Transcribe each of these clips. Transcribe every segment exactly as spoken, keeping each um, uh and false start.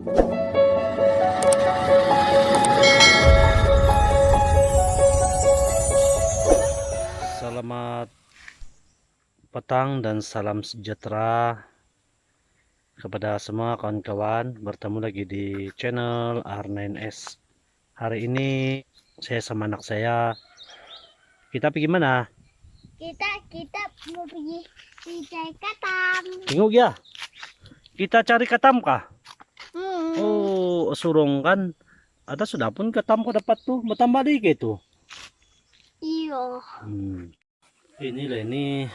Selamat petang dan salam sejahtera kepada semua kawan-kawan. Bertemu lagi di channel R nine S. Hari ini saya sama anak saya. Kita pergi mana? Kita, kita mau pergi, pergi cari katam. Tengok ya. Kita cari katam kah? Hmm. Oh, surung kan. Ada sudah pun katam kau dapat tu. Bertambah lagi tu. Iyo. Hmm. Inilah ini,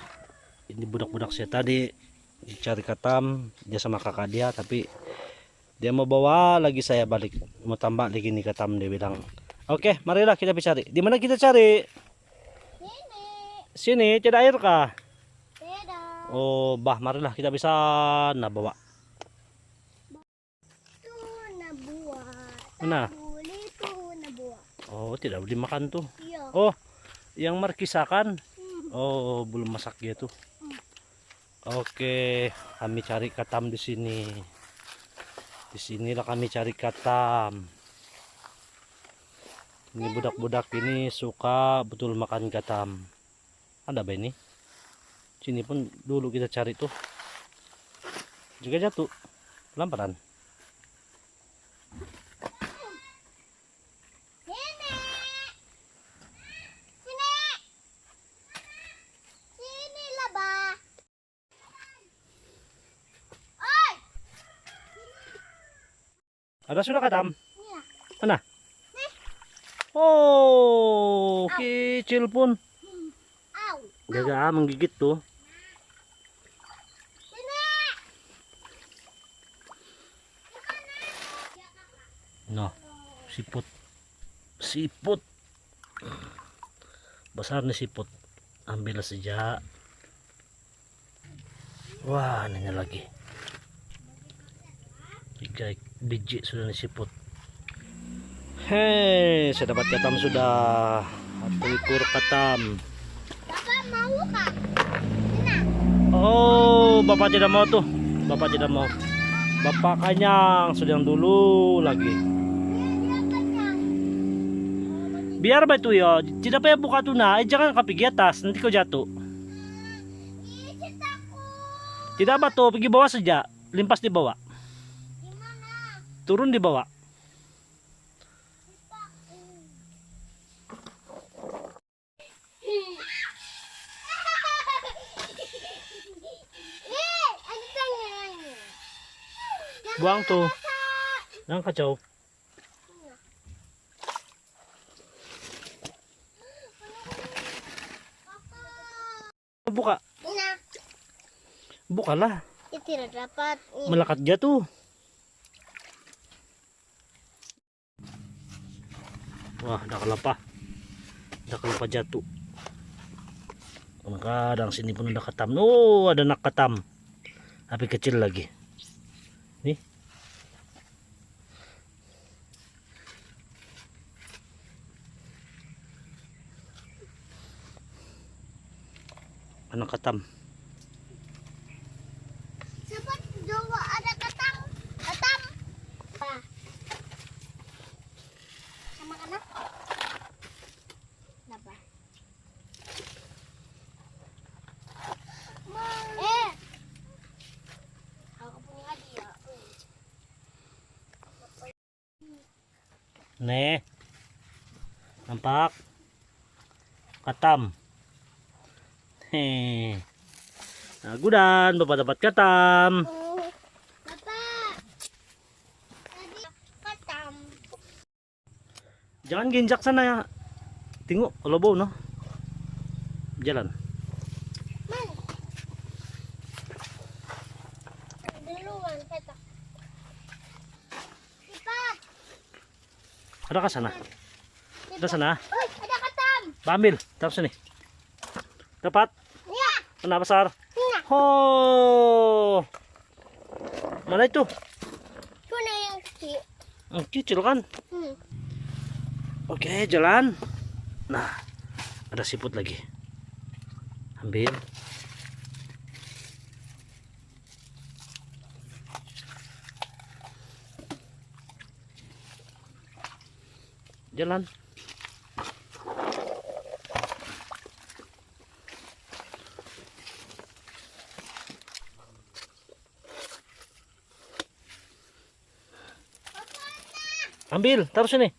ini budak-budak saya tadi cari katam, dia sama kakak dia, tapi dia mau bawa lagi saya balik, mau tambah lagi ni katam, dia bilang. Okey, marilah kita pergi cari. Di mana kita cari? Sini. Sini, tiada air kah? Tiada. Oh, bah, marilah kita pergi sana bawa. Tu nak buat. Mana? Tak boleh tu nak buat. Oh, tidak boleh makan tu. Iya. Oh, yang markisa kan? Hmm. Oh, belum masak dia tu. Hmm. Okey, kami cari katam di sini. Di sinilah kami cari katam. Ini budak-budak ini suka betul makan katam. Ada bah ini. Sini pun dulu kita cari tu. Juga jatuh. Pelan-pelan. Sini. Sini. Sini lah, bah. Oi. Ada sudah katam? Iya. Mana? Nih. Oh, au, kecil pun. Hmm. Au. Jaga, ah, menggigit tu. Sini. Nah, siput. Siput. Besar ni siput. Ambil saja. Wah, ini lagi. Tiga biji sudah ni siput. Hei, saya dapat katam sudah. Satu ekor katam. Bapa mau kah? Sini. Oh, bapa tidak mau tu. Bapa tidak mau. Bapa kanyang, sudah yang dulu lagi. Dia, dia kanyang. Biar bah itu ya. Tidak payah buka tu nah. Eh, jangan kau pergi atas, nanti kau jatuh. Tidak bah tu, pergi bawah saja. Limpas di bawah. Turun di bawah. Buang tu. Jangan kacau. Buka. Bukalah. Dia tidak dapat. Melekat jatuh. Wah, dah kelapa. Dah kelapa jatuh. Kadang-kadang sini pun ada katam. Oh, ada anak katam. Tapi kecil lagi. Ni. Anak katam. Siapa dulu ada katam? Katam. Bah. Sama anak. Kenapa? Eh. Aku punya hadiah. Nih. Nampak? Katam. Hei. Nah, gudan, Bapak dapat katam. Oh, Bapak. Tadi katam. Jangan ginjak sana ya. Tengok, kalau bau, noh. Jalan. Mana? Duluan, petak. Cepat. Ada ke sana? Ada sana? Oi, ada katam. Ba, ambil, taruh sini. Dapat? Ya. Mana besar? Ya. Oh. Mana itu? Itu yang kecil. Hmm, kecil kan? Hmm. Okey, jalan. Nah, ada siput lagi. Ambil. Jalan. Ambil, taruh sini.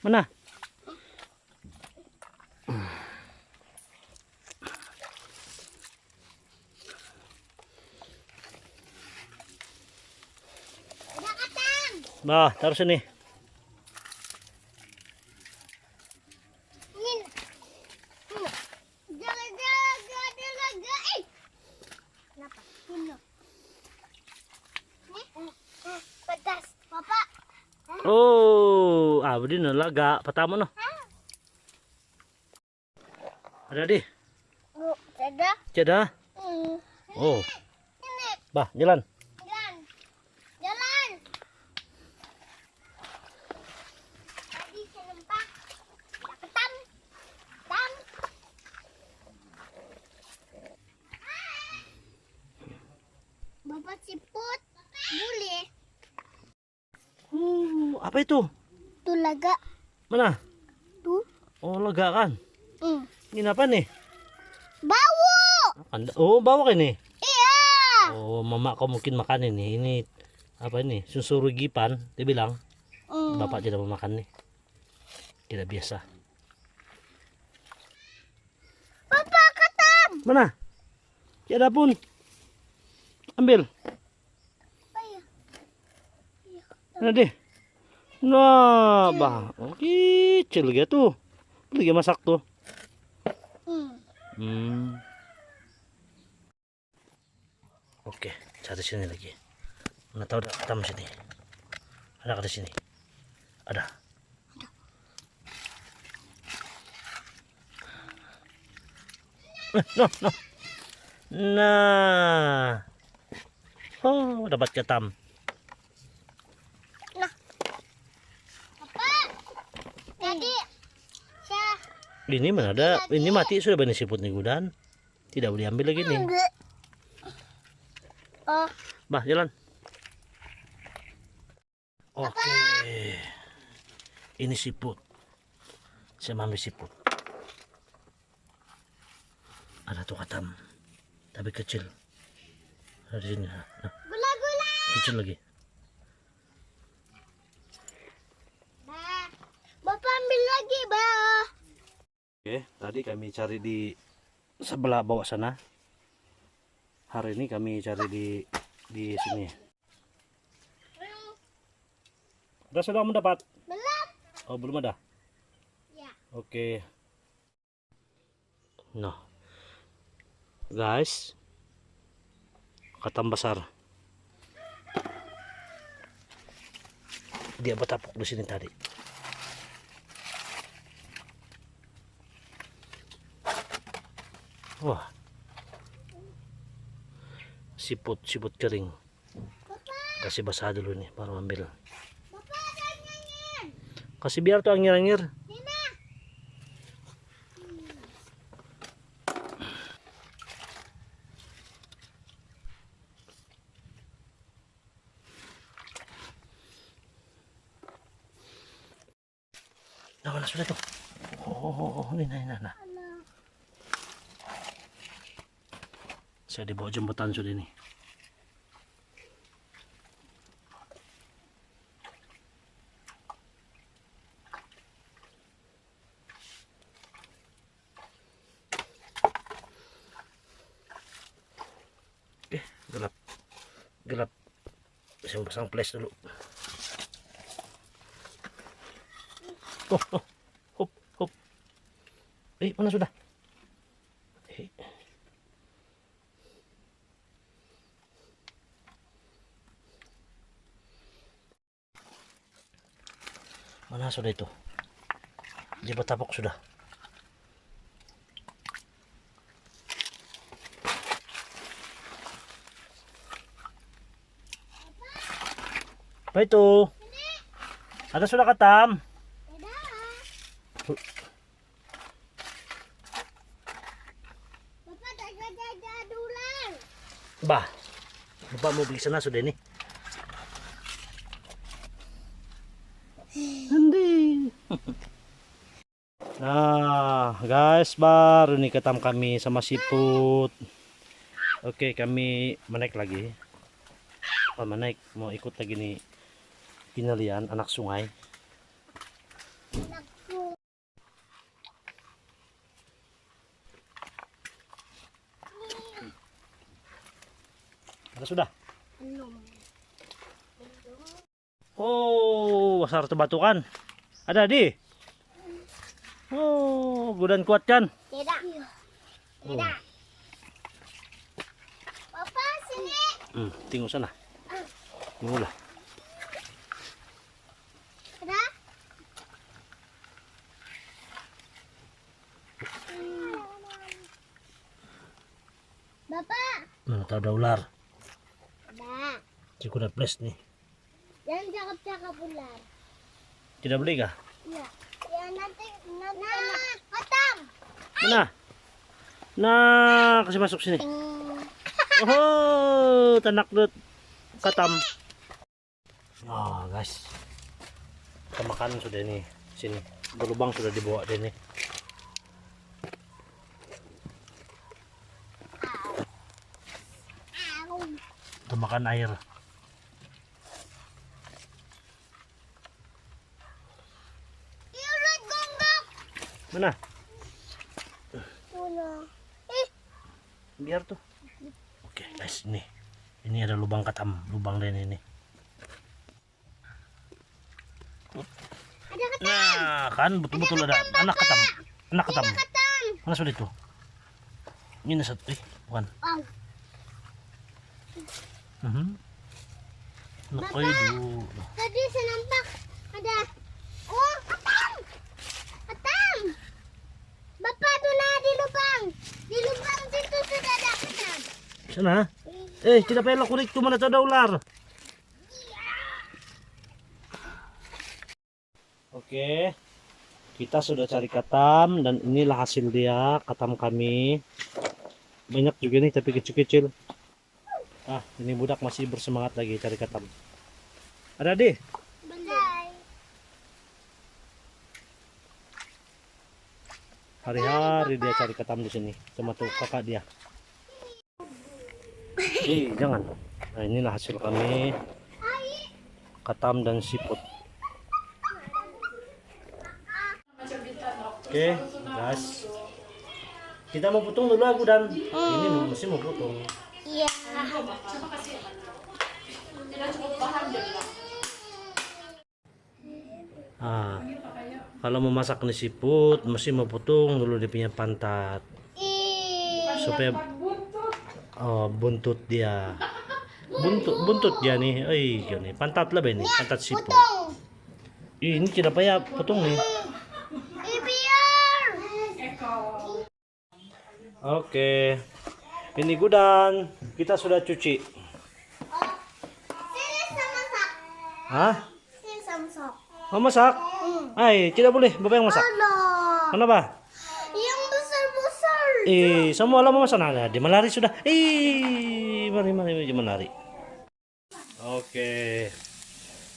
Mana? Nah, taruh sini. Jangan, jangan, jangan, jangan. Eh. Kenapa? Pedas. Papa. Oh, ah, budi na laga pertama no. Ada di? Bu, ada. Ada? Hmm. Oh. Ini. Bah, jalan. Jalan. Jalan. Tadi saya nampak. Ketam. Tam. Bapak siput. Boleh. Oh, apa itu? Tu laga. Mana? Tu. Oh, laga kan? Hmm. Ini apa ni? Bau. Anda, oh, bau ini? Iya. Oh, mama kau mungkin makan ini. Ini apa ini? Susu rugipan, dia bilang. Hmm. Bapak tidak mau makan ni. Tidak biasa. Papa, katam. Mana? Tiada pun. Ambil. Mana dia? Nah, bah. Oh, kecil lagi tu. Lagi masak tu. Hmm. Hmm. Okey, cari sini lagi. Mana tahu ada katam sini. Ada ke di sini? Ada. Eh, no, no. Nah. Oh, dapat katam. Nah. Apa? Tadi saya... Ini mana ada? Tadi. Ini mati sudah, bani siput ni, Gudan. Tidak boleh ambil lagi ni. Enggak. Oh. Bah, jalan. Okey. Ini siput. Saya mau ambil siput. Ada tu katam. Tapi kecil. Ada di sini. Nah. Gula-gula. Kecil lagi. Bah. Bapak ambil lagi, Bah. Okey, tadi kami cari di sebelah bawah sana. Hari ini kami cari di, di sini. Ada sudah mendapat? Belum. Oh, belum ada? Ya. Okey. Nah. Guys. Katam besar. Dia bertapuk di sini tadi. Wah. Siput, siput kering. Kasih basah dulu ni, baru ambil. Kasih biar tu angir-angir. Nah, mana sudah tu? Oh, oh, oh, oh, ni, nah, nah, nah. Saya di bawah jembatan sudah ni. Eh, gelap. Gelap. Saya pasang flash dulu. Oh, oh. Hop, hop. Eh, mana sudah? Eh. Mana sudah itu? Dia bertapuk sudah. Apa itu? Ada sudah katam? Bah, Bapak mau pergi sana sudah ni. Guys, baru ni katam kami sama siput. Okey, kami menaik lagi. Oh, menaik, mau ikut lagi ni kinalian anak sungai. Ada sudah? Belum. Oh, besar tu batu kan? Ada, Di? Oh, godaan kuat kan? Tidak. Oh. Tidak. Papa, sini. Hmm, tengok sana. Tengoklah. Ada? Hmm. Bapa. Mana tahu ada ular. Ada. Cik, udah flash ni. Jangan cakap-cakap ular. Tidak boleh kah? Iya. Ya, nanti, nanti. Nah, katam. Mana? Nah, kasih masuk sini. Hmm. Oh, tanak dut. Katam. Ah, guys. Kita makan sudah ni. Sini. Berlubang sudah dibawa dia ni. Kita makan air. Mana? Biar tu. Okey, guys, ni. Ini ada lubang katam, lubang dia ni, ni. Ada katam. Nah, kan betul-betul ada anak katam. Anak katam. Ada katam. Mana sudah itu? Ini satu, eh, bukan. Wow. Mhm. Nak Bapak, koi dulu. Tadi saya nampak ada. Oh, katam. Katam. Bapak tu nah di lubang. Di lubang situ sudah ada katam. Sana. Eh, tidak payah lah korek tu, mana tahu ada ular. Okey. Kita sudah cari katam dan inilah hasil dia, katam kami. Banyak juga ni tapi kecil-kecil. Ah, ini budak masih bersemangat lagi cari katam. Ada, Di? Belum. Hari-hari dia cari katam di sini sama tu kakak dia. Eh, jangan. Nah, inilah hasil kami. Katam dan siput. Okey, guys. Kita mau potong dulu, aku dan ini mesti mau potong. Iya. Ah, kalau memasak ni siput, mesti mau potong dulu dia punya pantat. Iya. Supaya, oh, buntut dia. Buntut, buntut dia ni. Oi, dia ni. Pantat lah ni, pantat siput. Potong. Ih, ini tidak payah potong ni. Ih, biar. Okey. Ini gudan. Kita sudah cuci. Oh, sini saya masak. Hah? Sini saya masak. Mau masak? Hmm. Ai, tidak boleh. Bapak yang masak. Alah. Kenapa? Yang besar-besar. Eh, semua lah mau masak. Nah, dia melari sudah. Eh, mari, mari, mari, dia melari. Okey,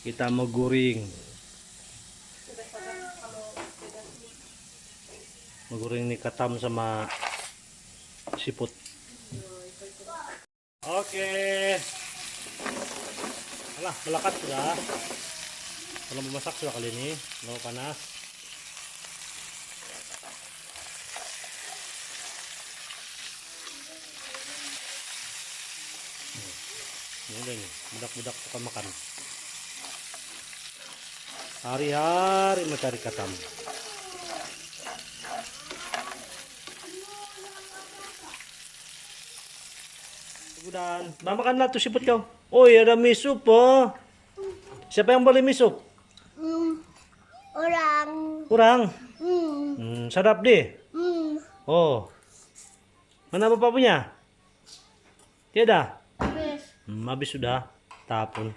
kita mau goreng. Mau goreng ni katam sama siput. Okey. Alah, melekat sudah. Kalau memasak sudah kali ni, terlalu panas. Ini dah ni, budak-budak suka makan. Hari-hari mencari katam. Gudan, makanlah tu siput kau. Oi, ada mi sup, oh. Siapa yang beli mi sup? Hmm, orang. Orang? Hmm. Hmm, sadap deh. Hmm. Oh. Mana bapak punya? Tiada? Habis. Hmm, habis sudah. Tapun.